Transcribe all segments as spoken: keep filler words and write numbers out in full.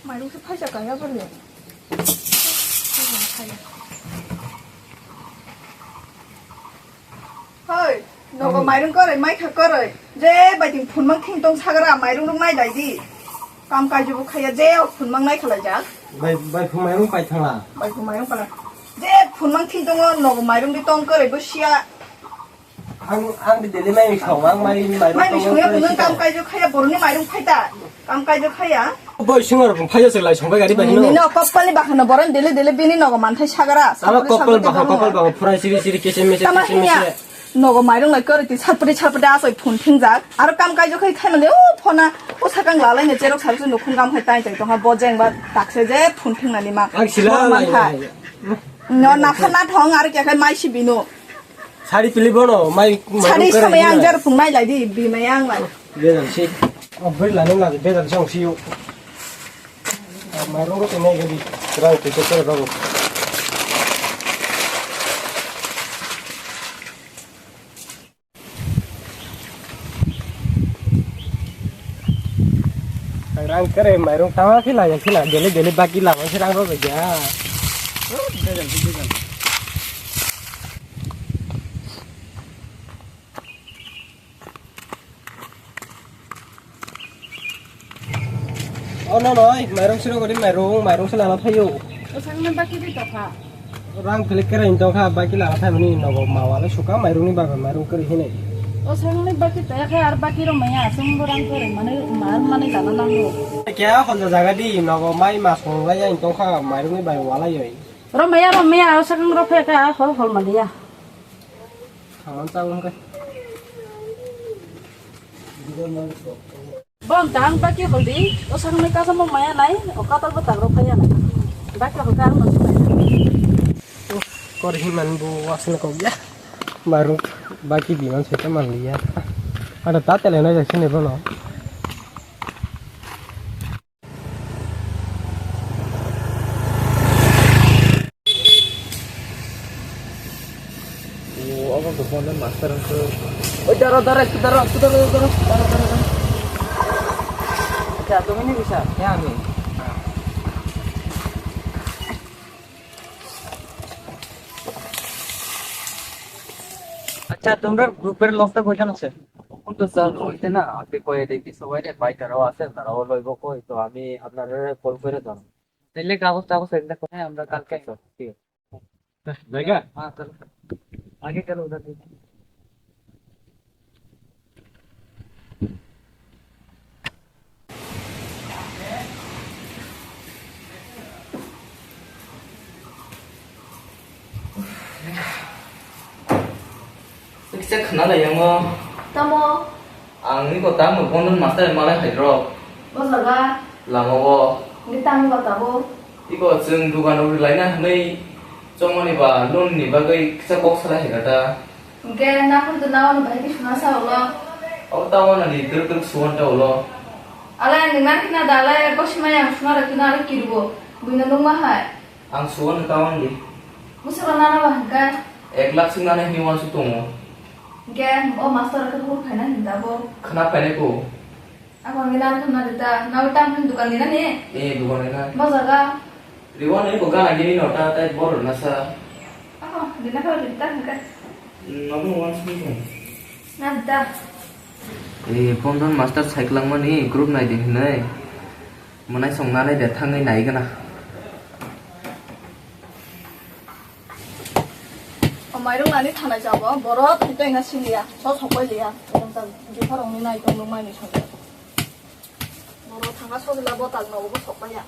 Mairung se phaisa kaya bole. Hoi, nogo mairung koroi, mai kha koroi. Je bai ting phunmang thing tong sagra, mairung rok nai dai di. Kam kaijabo khaya, je o phunmang nai khalai jak. Bai, bai phung mairung pai thangla. Bai phung mairung pala. Je phunmang thing tongo, nogo mairung di tong koroi bo sia. Ang, ang di daily mai song, ang mai, mai Mai song, song ya, mai bunun song. Kam kaijo khaya, boroni mairung phaita. Kam kaijo khaya. Boi singo rok phaiya se lai song bai gari bai hino. Nino kopal ni bakhano boron daily daily bini nogo manthai sagara. Aro sapri kopal sapri bakha, bono. Kopal bakha, phurai siri siri, kese mese, Tama kese hinya. Mese. Nogo mairung lai kori ti sapri sapri asoi phun thingjak. Aro kam kaijo khai khai mande, o phona, o sakang lalai ne cherok sarsu nukhung kam khai tai tai tongha bojeng ba takse je phun thingnani ma. Ang sila Bono lai mantha. Lai. No nakha na thong aro kya khai mai si bino. Sari pili bono, mai, mai Sari rung kere samaya ang hina. Jar phung nai lai di, bi maya ang lai. Bejal si. Oh, beri lani lagi, bejal si ang si yo. Mai rung rung nai gadi, rang tu tu kere babu. Rang kere, mai rung tawa sila ya sila, dele dele baki lama si rang rung ya. Oh, bejal si, bejal. O no noi, mairung siro gori mairung, mairung sila na phayo. Osang na baki di tokha. Rang klik kere in tokha, baki la thai mani nogo mawa le suka mairung ni baga mairung kere hinai. Osang ni baki tokha ar baki ro maya asung bo rang kere mane mar mane lana nango. Kya hol jaga di nogo mai mas kong lai in tokha mairung ni bai wala yoi. Ro maya ro maya osang ro phe ka hol hol maliya. Thaman ta wngkha. Bon, tang baki holdi, o sakni kasamo maya nai, o katal bo tagro phaya nai. Baki holka ang nasi nai. Kor himan bo wasna kok ya. Baru baki biman seta manliya. Ada ta tele nai jaksini bono. O, obo to phone master ang to. Oi, daro, daro, daro, daro, daro, daro, daro, daro. Acha, tumini bisa? Ya, ami. আচ্ছা, তোমরা গ্রুপের লোকটা কয়জন আছে? এখন তো স্যার, ওইতে না, আপনি কয়ে দেখি সবাই রে, ভাই তারাও আছে, তারাও লইব কই, তো আমি আপনারা কল করে জানাবো। তাহলে কাগজ টাগজ এগুলা করে আমরা কালকে আচ্ছা, স্যার, ঠিক আছে। জায়গা? হ্যাঁ, চলো। আগে চলো, ওটা দেখি। Kisa khna lai yango. Tamo? Ang iko tamo Bondon master malai hai rok. Bo jaga? Lama o. Ngi tamo ba tabo? Iko chwng dugan rok laina hwnwi chongmani ba loan ni bagwi kisa kok salai hai ta. Hwnkhe naphuru to naono bahai khe suna sa ulo. Abo tamo nani twrwk twrwk suwan ta ulo. Alai ang nang khna da alai bosi maya ang suna rw khna alai kirugo. Buino nungma hai. Ang suwan ta undi. Musoro nana ba hwnkhe. Ek lakh sing nana hini uansuk tongo. Hwnkhe o master khe hur phaina hinda bo. Khna phainai ko. Ako ang nang khna da ta. Nang tam dukan ni nani? Eh, dukan ni na. Bo jaga. Riwan eko gana gini no ta tai bor na sa. Ako, dina ka ri ta ka. Namu wan sini ko. Na da. Eh, Bondon master cycle langmani group nai di hinai. Manai song nanai de thangai nai gana. O mairung nani thanai jabo, borok thito inga siliya, so sokoi liya. Jepha rong ni nai tong nung mai ni song. Borok thanga sogila botal no bo sokoi ya.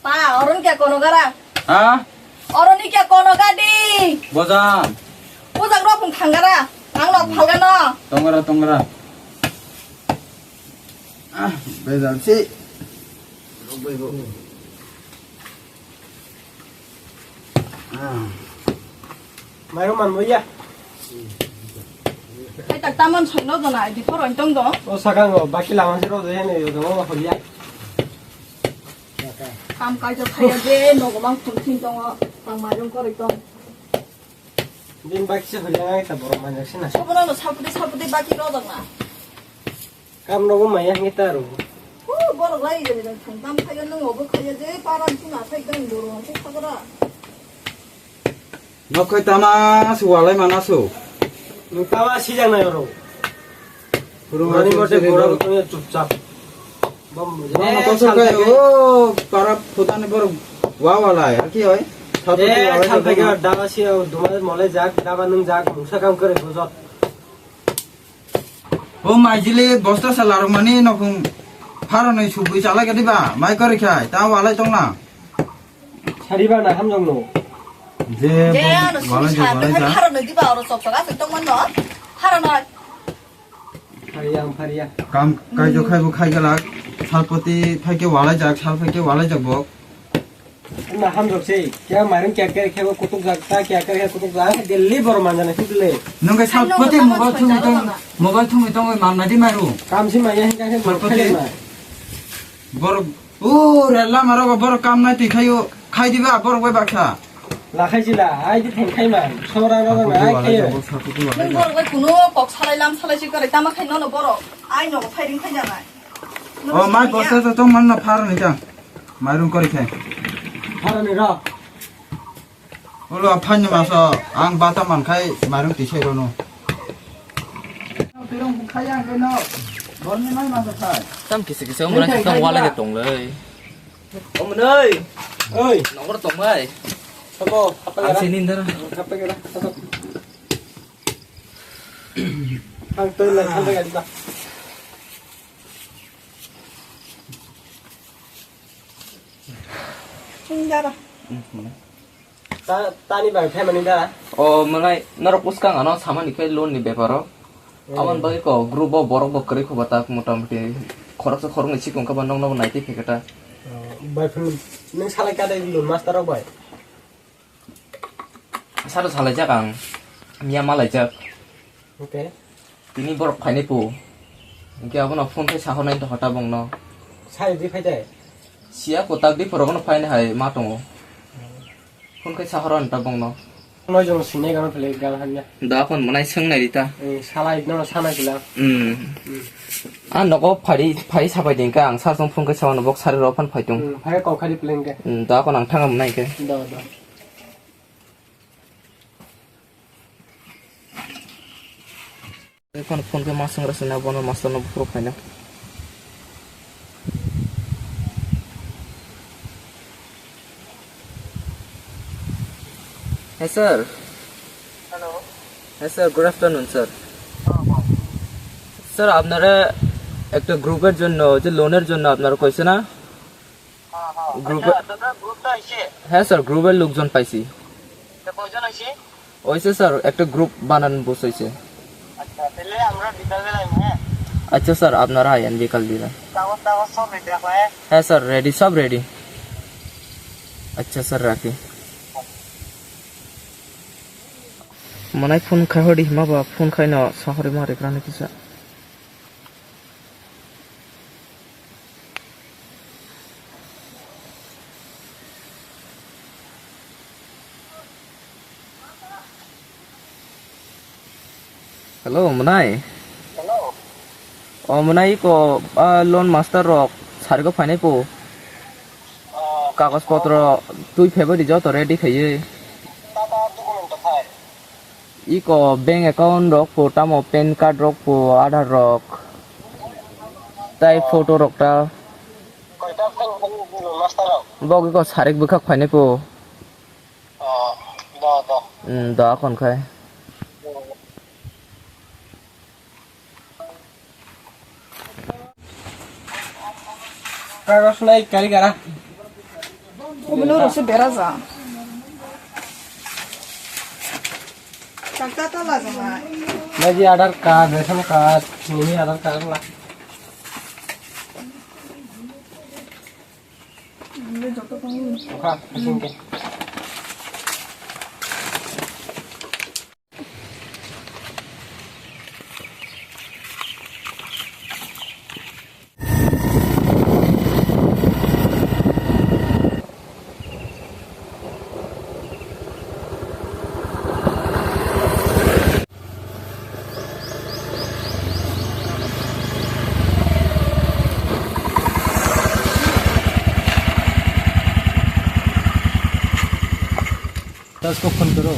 Pa, oron kya kono gara? Ha? Oron ni kya kono gadi? Bojang. Bojang ro phung thangara. Ang nok phalgano. Tongra, tongra. Ah, bejal si. Ah. Mairung man boya. Hai tak taman soi no dona, di por oi tong do. O sakang o, baki laman se ro de ne yo do, holiya. Kam kajo khaya je, nogo mang phun thin tongo, tang majung koroi tong. Din baki se holiya ngai ta borok manjak sina. Sobono no sapudi sapudi baki ro dona. Kam nogo maya hingi ta ro. Hu, borok lai je, thang tam khaya, nogo bo khaya je, paran sina thai gan borok, thai khagara. Nokhai tama su walai mana su. Nwng tama sijak nai oro. Rani mote borok tongya chupchap. Bom. Bom kosor kai o para phutan borok wa walai, ar ki oi? Thapati walai. Sal thapati phege walai. Daba si o duma mole jak, daba nwng jak, mungsa kam kore bujot. O maijili bosta sa larok mani nokhung pharo noi subui chala gadi ba, mai kori khai, ta walai tongna. Sariba na hamjong no. Je, je, bom, ano walai sumi je, sa, walai ja. Pharo noi diba, oro sok sok, asok tong mano. Pharo noi. Phariya, ang phariya. Kam, kai jo khai bo khai galak. Salpoti phai ke walai jak, sal phai ke walai jak bo. Na hamjok sei, kya mairung kya kya kya kutuk jak, ta kya kya kya kutuk jak, Delhi bor manjana hidle. Nung ke sal poti mobile thumui tong, mobile thumui tong, man na di mairu. Kam si maya hingka he sal poti. Bor, u, rela maro bor kam nai twi khayo, khai diba bor bai baksa. La khai sila, ai di theng khai man, sora na na ai khayo. Nung bor bai kuno kok salai lam salai si kare, tama khai no no bor, ai no firing khai janai. O mai bosta to tong man na phar ni ta. Mairung kori khe. Harani rok. Ulo aphan ni maso ang bata man khai mairung tisai rono. Tam kisi kisi umrah sing wala ke tong lei. Om nei. Oi. Nongor tong mai. Sabo, apa ya? Asi nindar. Apa ya? Sabo. Ang toy lai, ang toy lai. Sing dara. Hmm, mana? Ta, tani bai phaimani dara? O, malai, norok bwskang ano samani khe loan ni beparo. Hmm. Aboni bagwi ko group o borok bo kwrwi kho ba tak motamoti khoroksa khoroknwi sikung kha ba nokno bo naitwi phai kha ta. Oh, bai phun, nung salai kadai loan master rok bai? Sado salaijak ang, miya malaijak. Okay. Tini borok phainai po. Hingke abono phone khe sahornai tongkha tabongno. Sai di phaidai? Siya kotak di porogono phainai hai ma tongo. Phone khe sahorani tabongno. Noi jono sinai gano phele gal hanya. Da kon manai swngnai rita. Eh, salai no sanai sila. Hmm. Hmm. Ah, nogo phari, phari sapai dingka ang sar song phone khe sahorno bok sari rok phan phaitung. Hmm, phai kok khari pleng ke. Hmm, da kon ang thangam nai ke. Da, da. Phone, phone khe ma swngra sina bono master no buphuru phaina. হ্যাঁ sir. Hello. হ্যাঁ sir, good afternoon sir. হ্যাঁ, বল। স্যার, আপনারা একটা গ্রুপের জন্য, যে লোনের জন্য আপনারা কইছে না? হ্যাঁ, হ্যাঁ। গ্রুপে আচ্ছা, তোমরা গ্রুপটা হইছে? হ্যাঁ স্যার, গ্রুপের লোকজন পাইছি। তো কয়জন হইছে? হইছে স্যার, একটা গ্রুপ বানান বসাইছে। আচ্ছা, তাহলে আমরা বিকালবেলা আইবো, হ্যাঁ? আচ্ছা স্যার, আপনারা আইয়েন বিকাল দিকে। কাগজ টাগজ সব রেডি রাখো, হ্যাঁ? হ্যাঁ স্যার, রেডি, সব রেডি। আচ্ছা স্যার, রাখি। Manai phone khai hor di hima ba, phone khai no sahori mari krani kisa. Hello, Manai. Hello. O, Manai, iko, ah, loan master rok sarigo phainai po. Oh, kagoj potro twi phebodi joto ready khaiwi. Tata document to phai. Iko bank account rok po, tamo pan card rok po, Aadhaar rok, tai photo rok ta. Koita phai master rok? Bok iko sarik bwkhak phainai po. Oh, da, da. Hmm, da kon khai. Kagos nai kari gara. Umlo rose bera ja. Takta ta la ja nai. Naji Aadhaar card, ration card, nini Aadhaar card la. Oka, asing ke. उसको फोन करो।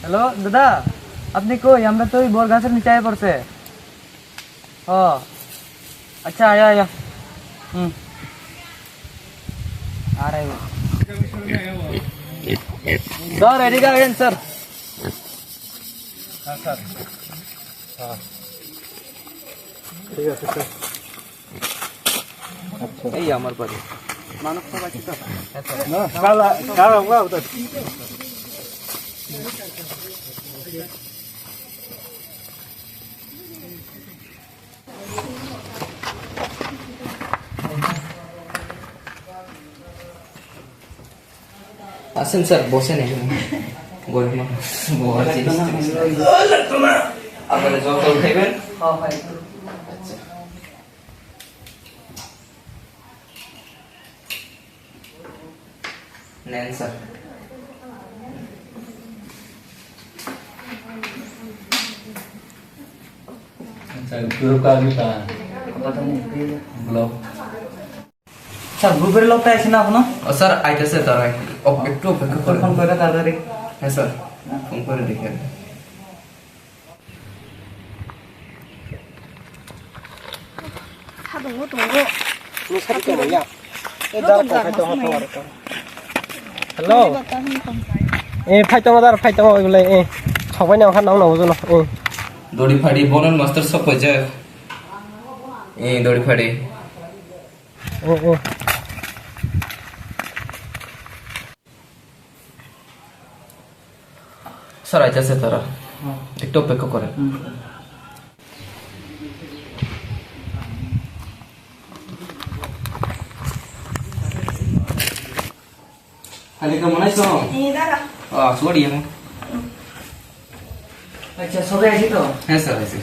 हेलो दादा, আপনি কই? আমরা তো ওই বট গাছের নিচে আয়া পড়ছে। ও আচ্ছা, আয়া আয়া। হুম। আর আইবো। স্যার, এদিকে আইন স্যার। হ্যাঁ স্যার। হ্যাঁ। ঠিক আছে স্যার। আচ্ছা। এই আমার বাড়ি। মানব সভা কি কথা? হ্যাঁ স্যার। না, কালা, কালা, কালা, ওটা। আসেন স্যার, বসেন এখানে। গরম বড় জিনিস। লাগতো না। আপনারা জল টল খাইবেন? হ্যাঁ, খাই। আচ্ছা। নেন স্যার। আচ্ছা, গ্রুপ কার মিতা? ব্লক। স্যার, গ্রুপের লোকটা এসে না এখনো? ও স্যার, আইতেছে তারা। অপ-, একটু অপেক্ষা করেন। ফোন করে তাড়াতাড়ি। হ্যাঁ স্যার, ফোন করে ডেকে আনবেন। Hello. Eh, phai tongo dar, phai tongo, oi, bole, eh. Sokbai na, okhar nang, nang, ujuno, eh. Dori phadi, Bonon Master sok paijak. Eh, dori phadi. Eh, eh. Sir আইতেছে তারা। হুম। একটু অপেক্ষা করেন। হুম। খালি কেমন আছো? এই দাঁড়া। আ, সরি, আমি। আচ্ছা, সবাই আছি তো? হ্যাঁ, স্যার, আছি।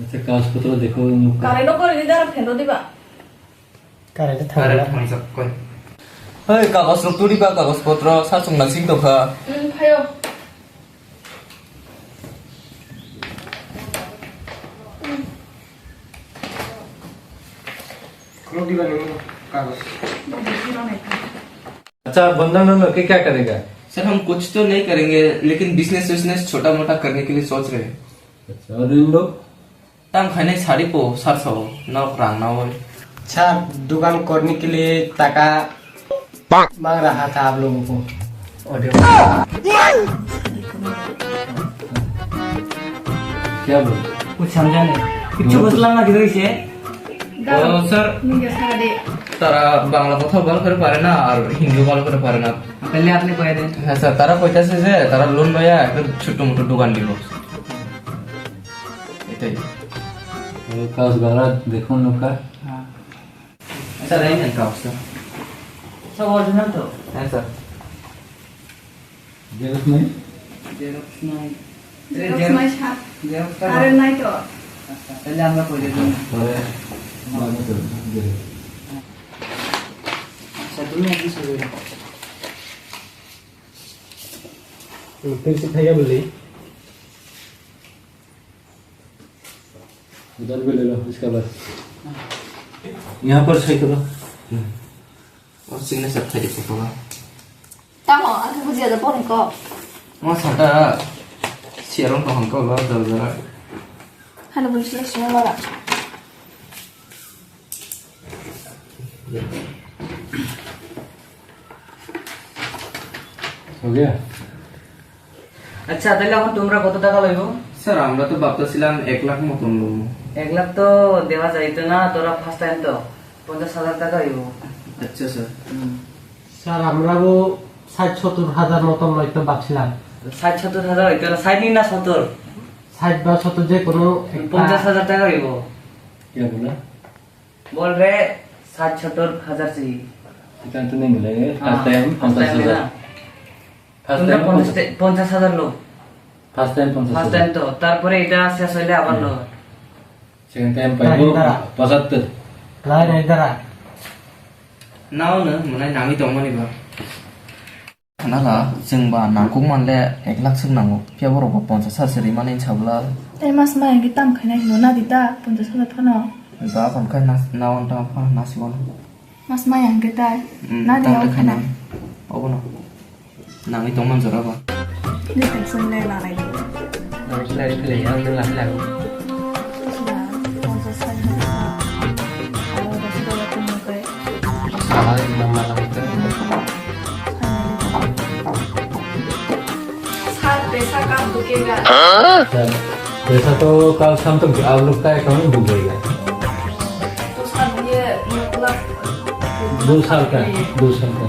আচ্ছা, কাগজপত্র দেখো, মুখ। কারেন্টও করে দিতে আর ফেরত দিবা। কারেন্ট থামে না। কারেন্ট থামে স্যার, কই? এই কাগজ রক তুলি বা কাগজপত্র, স্যার, চুংনা সিং তো খা। উম, ফাইও। खुलो दिवा नहीं कागज। अच्छा, बंधन लोन लेके क्या करेगा? सर, हम कुछ तो नहीं करेंगे, लेकिन बिजनेस विजनेस छोटा मोटा करने के लिए सोच रहे हैं। अच्छा, और इन लोग? Tang khainai sari po, sir sao, nok rang na oi. Sir, dukan korni ke liye taka mang raha tha aap logo ko. Audio. क्या बोल? कुछ समझा नहीं। कुछ बसला ना किधर से? ও, স্যার, তারা বাংলা কথা ভালো করে পারে না আর হিন্দিও ভালো করে পারে না। তাহলে আপনি কয়ে দেন। হ্যাঁ, স্যার, তারা কইতাছে যে তারা লোন লইয়া একটা ছোট্ট মোটো দোকান দিব। এটাই। কাগজ বাংলা দেখুন লোকটা। হ্যাঁ। স্যার, এই নেন কাগজটা। সব অরিজিনাল তো? হ্যাঁ, স্যার। জেরক্স নাই? জেরক্স নাই। জেরক্স নাই, স্যার। জেরক্সটা কারেন্ট নাই তো। আচ্ছা, তাহলে আমরা করে দেব। পরে বাদে করবো, জেরক্স। আচ্ছা, তুমি একদিন শুরু করো। প্রিন্সিপ ভাইয়া বলি। उधर भी ले लो, इसका बाद। यहाँ पर सही करो। और सिग्नेचर खाली फोटो का। Tamo, ang khe bujiya da, porni ko. Mo sata, siyarong kaham ka ba, dal dal. Hano buli sila sila wala. हो गया? আচ্ছা, তাহলে এখন তোমরা কত টাকা লইবো? স্যার, আমরা তো ভাবতেছিলাম এক লাখ মতন লইবো। এক লাখ তো দেওয়া যাইতো না, তোরা ফার্স্ট টাইম তো, পঞ্চাশ হাজার টাকা হইবো। আচ্ছা, স্যার। হুম। স্যার, আমরাও ষাট সত্তর হাজার মতন লইতো ভাবছিলাম। ষাট সত্তর হাজার হইতো না, ষাট নি না সত্তর? ষাট বা সত্তর যে কোনো একটা। পঞ্চাশ হাজার টাকা হইবো। क्या बोला? बोल रहे साठ सत्तर हजार चाहिए। इतना तो नहीं मिलेगा, हाँ, फर्स्ट टाइम फर्स्ट टाइम है पचास हजार। ना। फर्स्ट तुमने टाइम पचास, पचास। पचास हजार लो। फर्स्ट टाइम पचास हजार। फर्स्ट टाइम तो, তারপরে এটা শেষ হইলে আবার লো। সেকেন্ড টাইম পাইবো দাঁড়া। পঁচাত্তর। দাঁড়া, দাঁড়া। নাও না, মনে হয় নামই তো অমনি বা। Nala, chwng ba nangkuk man le ek lakh swk nango. Phiya borok bo ponchash hajar se rimani hinsa bwla. Tei mas maya hwnkhe tam khainai hino, nadi ta ponchash hajar phano. Da kon khai na, na on ta pha, na si on. Mas maya hwnkhe tai. Mm, nadi tam ya khai khainai. Obono. Nangwi tongman jora ba. Ni tension le la lai. Nang khlai khlai, ang nang la khlai. Sila, ponchash hajar. Aro da sila tong kai. Saha mama lang itu. Sir, पैसा कब रुकेगा? Sir, पैसा तो कल शाम तक आप लोग का अकाउंट में डूबेगा। तो सर, ये मतलब दो साल का, दो साल का।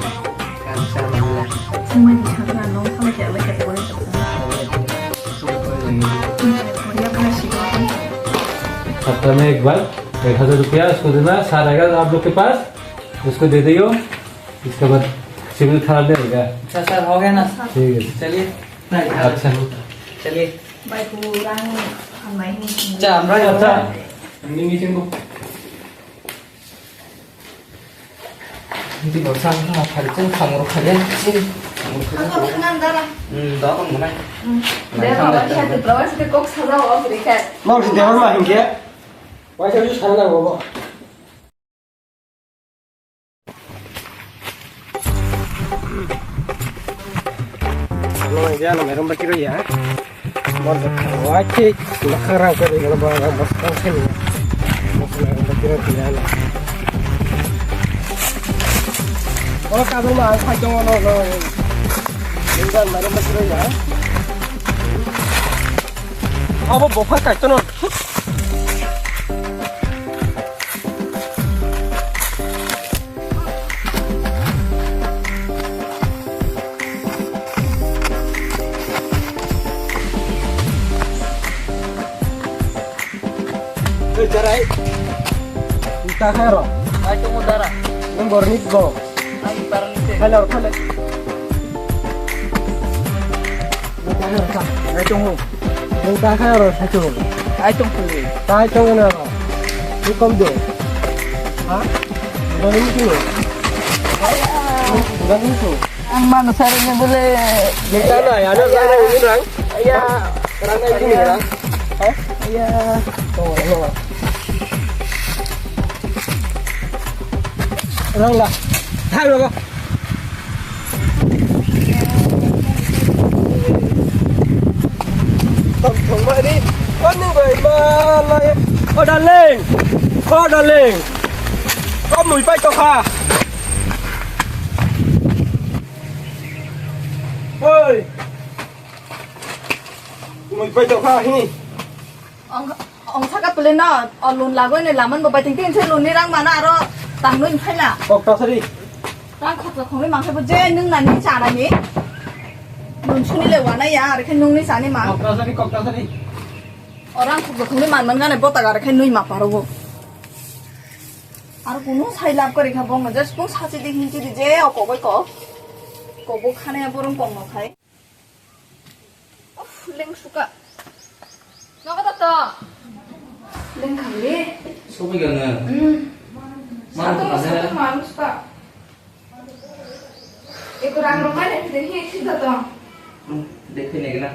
हफ्ता में एक बार एक हजार रुपया उसको देना, सर आएगा आप लोग के पास, उसको दे दियो। इसके बाद सिविल थाना ले लेगा। अच्छा सर, हो गया ना? ठीक है। चलिए। अच्छा। चलिए। भाई, पूरा हम नहीं। अच्छा, हम लोग अच्छा। Hindi ko sang ka phari chang khang ro khari ching. Khang ro khang dara. Hmm, da kon mo nai. Hmm. Nai de khang baba dara. Siya tu baba siya kok saja wa beri kat. Mau si dewan mah hingga. Wajah itu sana bobo. Ano ya, ano meron ba kiro ya? Mo da karo ai ke, na kara ko de ba ba ba ko se ni. Mo na ba kiro ya. O ka ba ma ai ka jong no no. Ni da meron ba kiro ya. Abo bokha kaito no. Oi, jarai. Uta khairo. Ai, tong dara. Nang gornit go. Ai, parang ite. Hello, hello. Nung ta khe oro sa. Ai tongo. Nung ta khe oro sa tongo. Ai tong phu. Tai tongo na oro. Ni kom de. Ha? Bukan ini tuh. Bukan ini tuh. Ang mano sari ni bole. Nung ta na ya, nung ta na ini rang. Iya. Rang na ini rang. Ha? Iya. Tongo, tongo. Rang la. Thang lo. Tong tong ma di. Kon ni bai ma la. Oh darling. Oh darling. Ko mui pai to kha. Oi. Mui pai to kha hi. Ong, ong saka pele no, o loan lagoi ne laman bo bai ting ting se loan ni rang mana aro tang noi phai na. Kok ta sari. Rang khok khok ni mang khe bo je nung na ni cha na ni. Loan suni le wa na ya, are khe nung ni cha ni ma. Kok ta sari, kok ta sari. O rang khok khok ni man man ga ne bo ta ga are khe nui ma paro bo. Aro kunu sai lab kori kha bo no, just kung sa chi di hin chi di je o ko bai ko. Ko bo khane bo rong kong no khai. Uff, leng suka. Nogo tato. Leng khamli. Sopi gana. Hmm. Mana sato, mana? Sato malu suka. Eko rang romai le, dekhi, dekhi tato. Hmm, dekhi ne gana.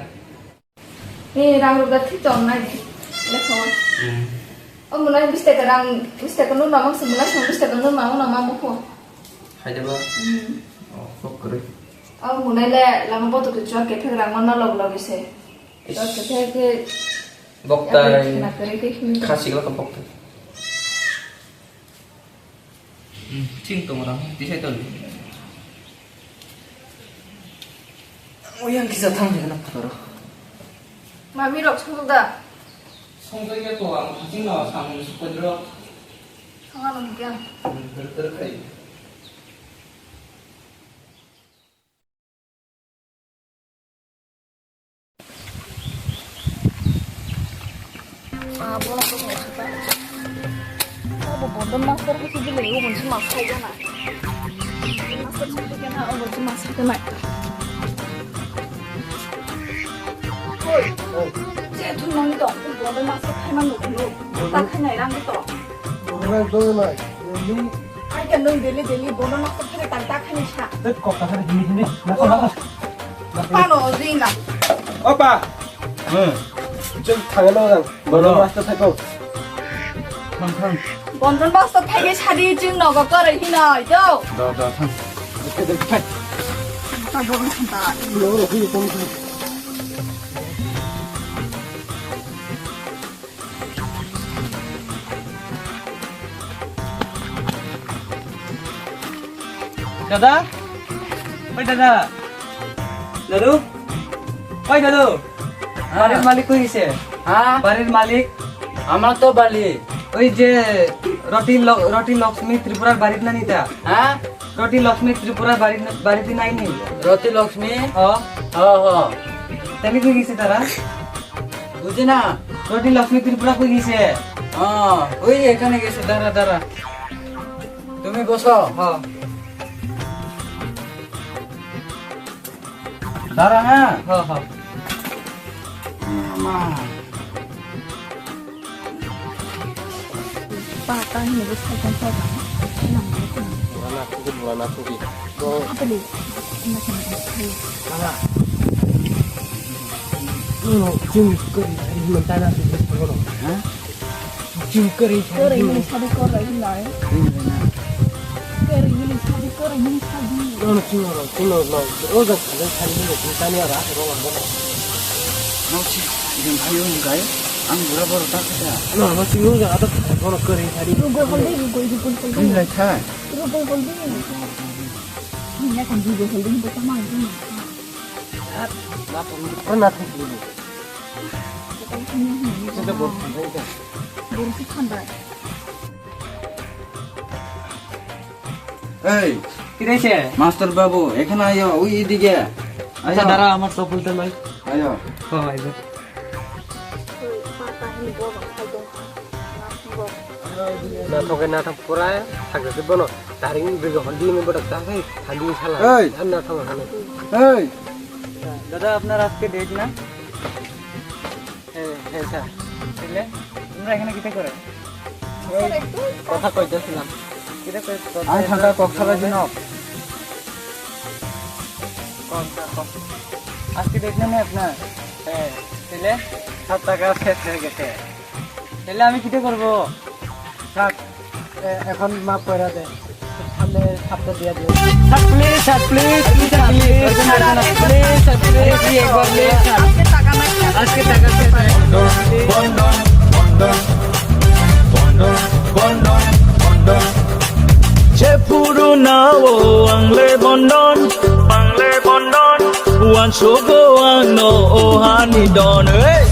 Ni rang rok da thik tong nai di. Lekho. Hmm. O mulai bis taka rang, bis taka nun mamang se mulai song bis taka nun mamang mamang bukho. Hai da ba? Hmm. Oh, sok kore. O mulai le lama boto tu chua kethek rang mana log log ise. Ish. Chua kethek ke. Boktai. Khasi gala boktai. Hmm, ching tong rang, tisai tong. Oyang kisa thang de na paro. Mami rok song da. Song da ya to ang ching na sang ni sukoi rok. Song ano kya? Hmm, ter ter khai. Ah, bola ko ko sita. Abo bondo master ko sibile, o bonsi master jana. Master sibile jana, o bonsi master jana. Oi, oi. Je thun nang to, bondo master khai man no. Ta khai nai rang to. Bondo nai, bondo nai. Ai ka nung deli deli bono nokto phari tak tak khani sa. Tet kok ka phari hini hini. Nasa nasa. Pano ring la. Opa. Hmm. Jeng thangelo jang. Bono. Bono rasta thai kok. Thang thang. Bonton bosto thai ke sadi jeng nogo kore hinoi do. Do do thang. Oke do thai. Ta bono thang ta. Lo lo hini tong thang. দাদা, ওই দাদা, দাদু, ওই দাদু, হ্যাঁ। বাড়ির মালিক কই গেছে? হ্যাঁ? বাড়ির মালিক? আমার তো বালি। ওই যে রতি ল-, রতি লক্ষ্মী ত্রিপুরার বাড়িত না নিতা? হ্যাঁ? রতি লক্ষ্মী ত্রিপুরার বাড়িত না, বাড়িতে নাই নি? রতি লক্ষ্মী? ও। ও, ও। তাহলে কই গেছে তারা? বুঝি না। রতি লক্ষ্মী ত্রিপুরা কই গেছে? ও, ওই এখানে গেছে, দাঁড়া, দাঁড়া। তুমি বসো। হ্যাঁ। দাঁড়া, হ্যাঁ। হ্যাঁ, হ্যাঁ। মা। Pata hini bwsai tong kha jang. Nang bo khna. Mura na thuki, mura na thuki. Bo. Apeli. Ina khna. Mama. Uno, jing kari, kari, man tana, kari, kari. Ha? Jing kari, kari. Kari, ini sadi kari, ini lai. Ini na. Kari, ini sadi kari, ini sadi. No, no, jing oro, jing oro, no. O jang kari, kari, ini, jing tani oro, oro, oro. No, jing, jing kari, ini kai. Ang bura bura tak kata. No, no, sing uja ada kono kering tadi. Rugo holdi, rugo, rugo holdi. Ini lai tha. Rugo holdi. Ini ya kan rugo holdi, rugo sama ini. Nat, nat, pernah tuh dulu. Kita bor, kita. Bor sih khandai. এই, কি হয়েছে? মাস্টার বাবু, এখানে আয়ো, ওই এদিকে। আচ্ছা, আয়ো। দাঁড়া, আমার চপ্পলটা লই। আয়ো। ও, এই যে। Nathok, nathok, pura thakjak bono. Taring bego hondi ni bodak takai thandi sala. Ei. An nathok hano. এই। দাদা, আপনার আজকে ডেট না? হ্যাঁ, হ্যাঁ, স্যার। তাহলে তোমরা এখানে কিতা করো? এই কথা কইতেছিলাম। কিতা কই-, আমি থাকা কক্সবাজার জন্য। কম, কম। আজকে ডেট নেই আপনার? হ্যাঁ, তাহলে সাত টাকা শেষ হয়ে গেছে। তাহলে আমি কিতা করবো? স্যার, এ-, এখন মাফ করে দে। সামনে সপ্তাহ দিয়ে দিও। Sir, please, sir, please, please, sir, please, sir, sir, please, sir, please, একবার প্লিজ, স্যার। আজকে টাকা নাই, স্যার। আজকে টাকা শেষ হয়ে গেছে। বন্ধন, বন্ধন, বন্ধন, বন্ধন, বন্ধন। Che puru na o ang le bondon, ang le bondon. Wan sogo ang no o hani don, hey.